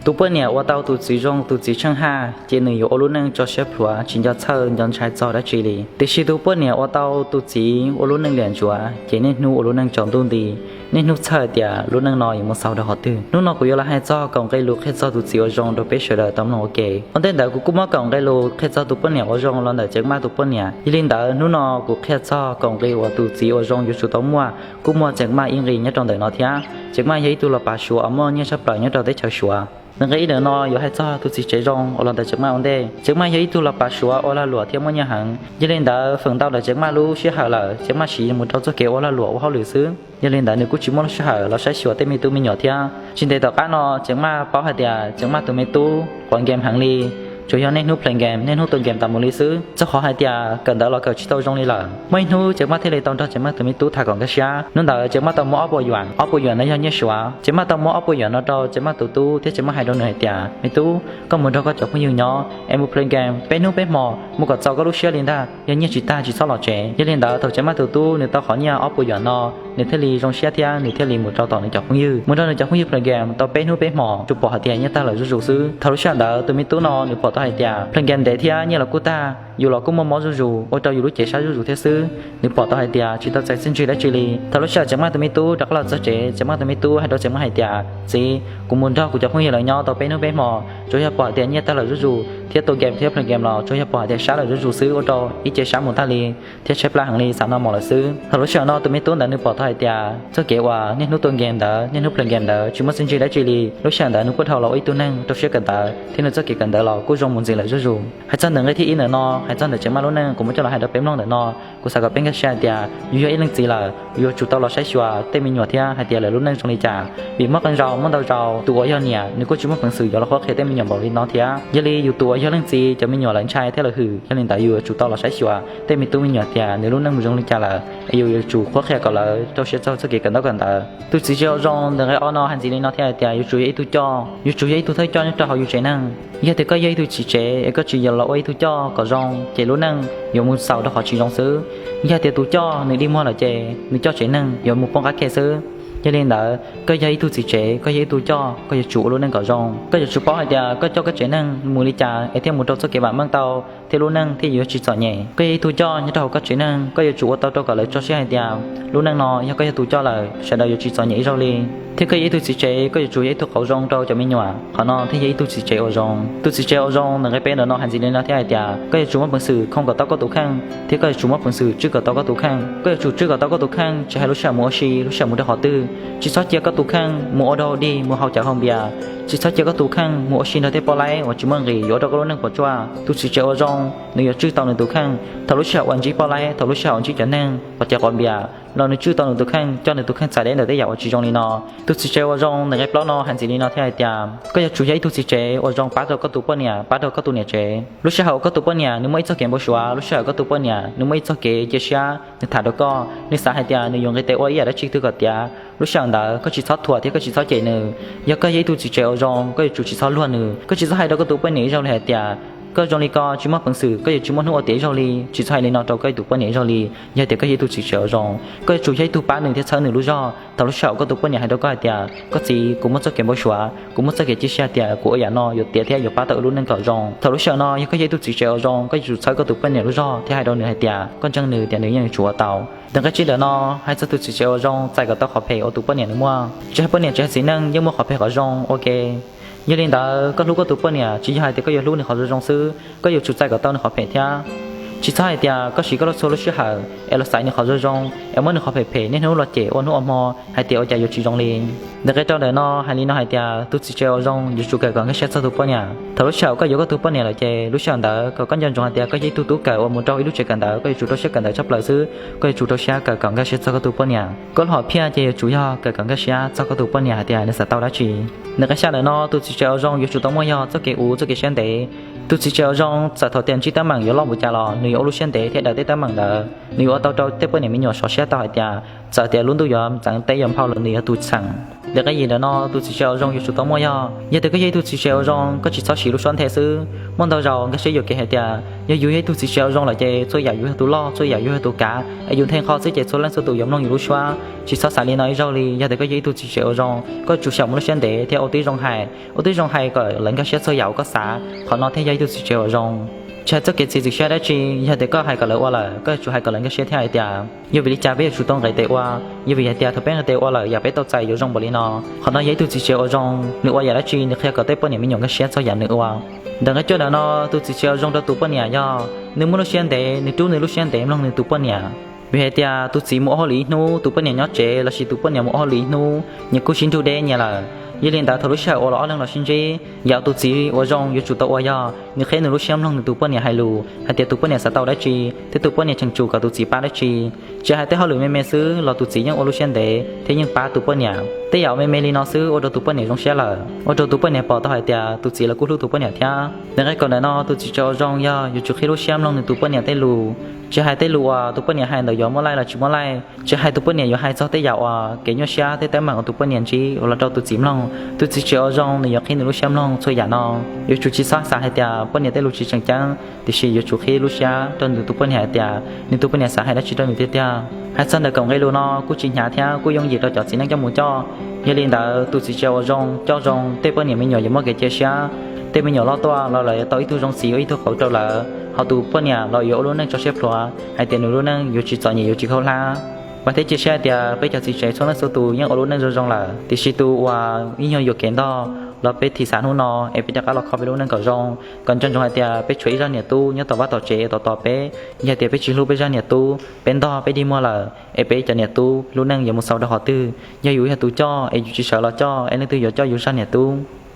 Tus poj niam ua tau tus txiv zoo, tus txiv tsheej haj, ces nws yuav ua lub neej tso siab plhuav, tsis nco txhawj nco ntshai txog dab tsi li. Tiam sis tus poj niam ua tau tus txiv ua lub neej liam ntsuav, ces niaj hnub ua lub neej tsaus ntuj nti, niaj hnub txhawj tias lub neej no yuav mus xaus rau qhov twg. Hnub no kuv yuav los hais txog kaum nqe lus qhia txog tus txiv uas zoo rau peb sawv daws tau mloog ua ke. Ua ntej ntawd kuv kuj muab kaum nqe lus qhia txog tus poj niam uas zoo los ntawm Tsev Maj tus poj niam. Yog li ntawd hnub no kuv qhia txog kaum nqe uas tus txiv uas zoo yuav tsum tau muaj, kuj muaj Tsev Maj ib nqe nyob rau ntawm no thiab. Tsev Maj yog ib tug los pav Suav uas muaj nyiaj tshaj plaws nyob rau teb chaws Suav. Nws nqe ib ntawm no yuav hais txog tus txiv tsev zoo uas los ntawm Tsev Maj ua ntej. Tsev Maj yog ib tug los pav Suav ua lag luam thiab muaj nyiaj heev, yog li ntawd feem ntau ntawm Tsev Maj lub sij hawm lawm Tsev Maj siv mus rau txoj kev ua lag luam ua hauj lwm xwb. Yog li ntawd nws kuj tsis muaj lub sij hawm los saib xyuas tej me tub me nyuam thiab. Tsis ntev tom qab no Tsev Maj paub hais tias Tsev Maj tus me tub quav game heev li, tsuas yog niaj hnub play game, niaj hnub tua game tas mus li xwb, txog qhov hais tias kawm ntawv los kawm tsis tau zoo li lawm. Muaj ib hnub Tsev Maj thiaj li tau nrog Tsev Maj tus me tub tham kom nkag siab. Hnub ntawd Tsev Maj tau muab ob puas yuam, ob puas yuam no yog nyiaj Suav. Tsev Maj tau muab ob puas yuam no rau Tsev Maj tus tub thiab Tsev Maj hais rau nws hais tias, me tub, koj mus nrog koj cov phooj ywg nyob es mus play game peb hnub peb hmo, mus kom txaus koj lub siab li ntag, yog nyiaj tsis tag tsis txhob los tsev. Yog li ntawd thaum Tsev Maj tus tub nws tau qhov nyiaj ob puas yuam no, nws thiaj li zoo siab thiab nws thiaj li mus rau tom nws cov phooj ywg, mus nrog nws cov phooj ywg play game tau peb hnub peb hmo, tsuas pom hais tias nyiaj tag lawm zuj zus xwb. Thaum lub sij hawm ntawd tus me tub no nws pom tau hais tias play game ntev thiab nyiaj los kuj tag, yus los kuj muaj mob zuj zus, ua rau yus lub cev sab zuj zus thiab xwb. Nws pom tau hais tias tsis tau txais txiaj ntsig dab tsi li. Thaum lub sij hawm Tsev Maj tus me tub rov qab los txog tsev, Tsev Maj tus me tub hais rau Tsev Maj hais tias, txiv, kuv mus nrog kuv cov phooj ywg lawv nyob tau peb hnub peb hmo, tsuas yog pom hais tias nyiaj tag lawm zuj zus thiab tua game thiab play game los tsuas yog pom hais tias sab lawm zuj zus xwb, ua rau ib ce sab mus tag li thiab tshaib plab heev li, xav noj mov lawm xwb. Thaum lub sij hawm no tus me tub ntawd nws pom tau hais tias txoj kev uas niaj hnub tua game ntawd, niaj hnub play game ntawd tsis muaj txiaj ntsig dab tsi li. Lub sij hawm ntawd nws kuj dhau los ua ib tug neeg rau siab kawm ntawv thiab nws txoj kev kawm ntawv los kuj zoo mus ntxiv lawm zuj zus. Hais txog ntawm nqe thib ib ntawm no, hais txog ntawm Tsev Maj lub neej kuv muab coj los hais rau peb mloog ntawm no, kuv xav kom peb nkag siab hais tias yus yog ib leej txiv lawm, yus yuav tsum tau los saib xyuas tej me nyuam thiab hais tias lawv lub neej zoo li cas. Vim muaj qee zaus muaj ntau zaus tus uas yog niam nws kuj tsis muaj peev xwm yuav los qhuab qhia tej me nyuam npaum li no thiab. Yog li yus tus uas yog leej txiv cov me nyuam lawv ntshai thiab lawv hwm, yog li ntawd yus yuav tsum tau los saib xyuas tej me tub me nyuam tias nws lub neej mus zoo li cas lawm, es yus yuav tsum qhuab qhia kom lawv rau siab txog txoj kev kawm ntaub kawm ntawv. Tus txiv tsev uas zoo ntawm nqe ob no hais ntxiv li no thiab hais tias yuav tsum yog ib tug coj, yuav tsum yog ib tug thawj coj nyob rau hauv yus tsev neeg. Yog tias koj yog ib tug txiv tsev es koj tsis yog los ua ib tug coj kom zoo, ces lub neej yuav mus xaus rau qhov tsis zoo xwb. Yog tias tus coj nws dig muag lawm ces nws coj tsev neeg yuav mus poob qab ke xwb. Yog li ntawd koj yog ib tug txiv tsev, koj yog ib tug coj, koj yuav tsum ua lub neej kom zoo. Koj yuav tsum paub hais tias koj coj koj tsev neeg mus li cas es thiaj mus rau txoj kev vam meej tau, thiab lub neej thiaj yuav tsis txom nyem. Koj yog ib tug coj nyob rau hauv koj tsev neeg, koj yuav tsum ua tau rau kom lawv tso siab hais tias lub neej no yog koj yog tus coj lawm, sawv daws yuav tsis txom nyem ib zaug li. Thiab koj yog ib tug txiv tsev, koj yuav tsum yog ib tug qauv zoo rau cov me nyuam, qhov no thiaj yog ib tug txiv tsev uas zoo. Tus txiv tsev uas zoo ntawm nqe peb ntawm no hais ntxiv li no thiab hais tias koj yuav tsum muaj peev xwm khoom kom tau koj tus kheej, thiab koj yuav tsum muaj peev xwm tswj kom tau koj tus kheej. Koj yuav tsum tswj kom tau koj tus kheej, tsis hais lub sij hawm mus ua si, lub sij hawm mus rau qhov twg, tsis txhob cia koj tus kheej mus ua dog dig, mus haus cawv haus npias. Tsis txhob cia koj tus kheej mus ua si nrog tej poj laib uas tsis muaj nqis yuav ua rau koj lub neej puas tsuaj. Tus txiv tsev uas zoo, nws yuav tswj tau nws tus kheej thaum lub sij hawm uas ntsib poj laib, thaum lub sij hawm uas ntsib cov neeg quav cawv quav npias, los nws tswj tau nws tus kheej, coj nws tus kheej txais deb ntawm tej yam uas tsis zoo li no. Tus txiv tsev uas zoo ntawm nqe plaub no hais ntxiv li no thiab hais tias koj yuav tsum yog ib tug txiv tsev uas zoo pab rau koj tus poj niam, pab rau koj tus niam tsev. Lub sij hawm uas koj tus poj niam nws muaj ib txoj kev npau suav, lub sij hawm koj tus poj niam nws muaj ib txoj kev cia siab, nws tham rau koj, nws xav hais tias nws yuav nqis tes ua ib yam dab tsi twg kom tiav, lub sij hawm ntawd koj tsis txhob thuam thiab koj tsis txhob cem nws. Yog koj yog ib tug txiv tsev uas zoo, koj yuav tsum tsis txhob luag nws, koj tsis txhob hais rau koj tus poj niam ib zaug li hais tias koj zoo li ko tsis muaj peev xwm, koj yuav tsis muaj hnub ua tiav ib zaug li. Tsis txhob hais li no rau koj tus poj niam ib zaug li. Yog tias koj yog ib tug txiv tsev uas zoo, koj yuav tsum yog ib tug pab nws thiab txhawb nws lub zog. Thaum lub sij hawm koj tus poj niam hais rau koj hais tias koj txiv, kuv muaj txoj kev npau suav, kuv muaj txoj kev cia siab tias kuv ua yam no yuav tiav thiab yuav pab tau wb lub neej kom zoo. Thaum lub sij hawm no yog koj yog ib tug txiv tsev uas zoo, koj yuav tsum txhawb koj tus poj niam lub zog thiab hais rau nws hais tias koj ntseeg nws tias nws yeej yuav tsum ua tau. Ntawm nqe tsib ntawm no hais txog tus txiv tsev uas zoo txais kom tau qhov phem uas tus poj niam nws muaj. Tsis hais poj niam tsis hais txiv neej yeej muaj qhov phem qhov zoo ua ke. Yog li ntawd koj hlub koj tus poj niam tsis yog hais tias koj yuav hlub nws qhov zoo zoo xwb, koj yuav tsum txais kom tau nws qhov phem thiab. Tsis txhob hais tias koj siv koj lub txhua lub sij hawm es los xaiv nws qhov zoo zoo es muab nws qhov phem phem niaj hnub los cem ua hnub ua hmo hais tias ua cas yuav tsis zoo li. Ntawm nqe rau ntawm no hais li no hais tias tus txiv tsev uas zoo yuav tsum kawm kom nkag siab txog tus poj niam. Thaum lub sij hawm koj yuav koj tus poj niam lawm ces lub sij hawm ntawd kom koj nco ntsoov hais tias koj yog ib tug tub kawm uas mus rau ib lub tsev kawm ntawv, koj yuav tsum rau siab kawm ntawv tshaj plaws xwb, koj yuav tsum rau siab kawm kom nkag siab txog koj tus poj niam. Koj lub hom phiaj ces yuav tsum yog kawm kom nkag siab txog koj tus poj niam hais tias nws xav tau dab tsi. Ntawm nqe xya ntawm no tus txiv tsev uas zoo yuav tsum tau muaj yog txoj kev uv txoj kev siab ntev. Tus txiv tsev uas zoo txawm thaum tias ntsib teeb meem yuav loj npaum cas los nws yuav ua lub siab ntev thiab daws tej teeb meem ntawd, nws yuav ua tau rau tej poj niam me nyuam sov siab tau hais tias Txawm tias lub ntuj yuav ntxeev teb yuav nphau los nws yuav tus txheem. Ntawm qhov yim ntawm no tus txiv tsev ua zoo yuav tsum tau muaj yog, yog tias koj yog ib tug txiv tsev ua zoo koj tsis txhob siv lub suab nthe xwb. Muaj ntau zaus nkag siab yuam kev hais tias yog yus yog ib tug txiv tsev ua zoo lawm ces txhua yam yus yog tus loj, txhua yam yus yog tus kav, es yus nthe nqho xwb ces txhua leej txhua tus yuav mloog yus lub suab. Tsis txhob xav li no ib zaug li. Yog tias koj yog ib tug txiv tsev ua zoo, koj yuav tsum xyaum muaj lub siab ntev thiab ua tib zoo hais, ua tib zoo hais kom lawv nkag siab txog yam uas koj xav. Qhov no thiaj yog ib tug txiv tsev ua zoo. Tsis hais txoj kev txiav txim siab dab tsi, yog tias koj hais kom lawv ua lawm, koj yuav tsum hais kom lawv nkag siab thiab hais tias yog vim li cas peb yuav tsum tau nqis tes ua, yog vim hais tias thaum peb nqis tes ua lawm yam peb tau txais yuav zoo npaum li no. Qhov no yog ib tug txiv tsev ua zoo, nws ua yam dab tsi nws qhia kom tej poj niam me nyuam nkag siab txog yam nws ua. Ntawm qhov cuaj ntawm no tus txiv tsev ua zoo rau tus poj niam yog nws muaj lub siab ntev, nws rub nws lub siab ntev mloog nws tus poj niam. Vim hais tias tus txiv mus ua hauj lwm ib hnub, tus poj niam nyob tsev, lossis tus poj niam mus ua hauj lwm ib hnub, nyias kuj sib nrug deb nyias lawm. Yog li ntawd thaum lub sij hawm uas los ob leeg los sib ntsib, yam tus txiv ua zoo yuav tsum tau ua yog nws qheb nws lub siab mloog nws tus poj niam hais lus hais tias tus poj niam xav tau dab tsi thiab tus poj niam cheem tsum kom tus txiv pab dab tsi. Tsis hais tej hauj lwm me me xwb los tus txiv yeej ua lub siab ntev thiab yeej pab tus poj niam. Tej yam uas me me li no xwb ua rau tus poj niam zoo siab lawm, ua rau tus poj niam pom tau hais tias tus txiv los kuj hlub tus poj niam thiab. Ntawm qhov kaum ntawm no tus txiv tsev ua zoo yog yuav tsum qhib lub siab mloog nws tus poj niam tej lus. Tsis hais tej lus uas tus poj niam hais ntawd yuav muaj laij los tsis muaj laij, tsis hais tus poj niam yuav hais txog tej yam uas kev nyuaj siab tej teeb meem uas tus poj niam ntsib uas los rau tus txiv mloog, tus txiv tsev ua zoo nws yuav qhib nws lub siab mloog txhua yam no. Yuav tsum tsis txhob xav hais tias poj niam tej lus tsis tseem ceeb, tiam sis yuav tsum qhib lub siab rau nws tus poj niam hais tias nws tus poj niam xav hais dab tsi rau nws tiag tiag. Hais txog ntawm kaum nqe lus no kuj tsis hnyav thiab kuj yooj yim rau cov txiv neej coj mus coj. Yog li ntawd tus txiv tsev ua zoo coj zoo tej poj niam me nyuam yuav muaj kev cia siab, tej me nyuam loj tuaj los lawv yuav tau ib tug zoo txiv ua ib tug qauv rau lawv, ho tus poj niam los yuav ua lub neej tso siab plhuav hais tias nws lub neej yuav tsis txom nyem yuav tsis khaub hlab. Vam thiab cia siab hais tias peb cov txiv tsev txhua leej txhua tus yeej ua lub neej zoo zoo lawm, tiam sis tus uas ib nyuag yuam kev ntog los peb thim xav hnub no es peb rov qab los kho peb lub neej kom zoo, kom nco ntsoov hais tias peb tshuav ib zaj niam tub nyob tom vaj tom tsev tos tos peb. Yog tias peb tsis hlub peb zaj niam tub, peb ntog peb dig muag lawm es peb cov niam tub lub neej yuav mus xaus rau qhov twg? Yog yus yog tus coj es yus tsis sawv los coj es leej twg yuav coj yus zaj niam tub?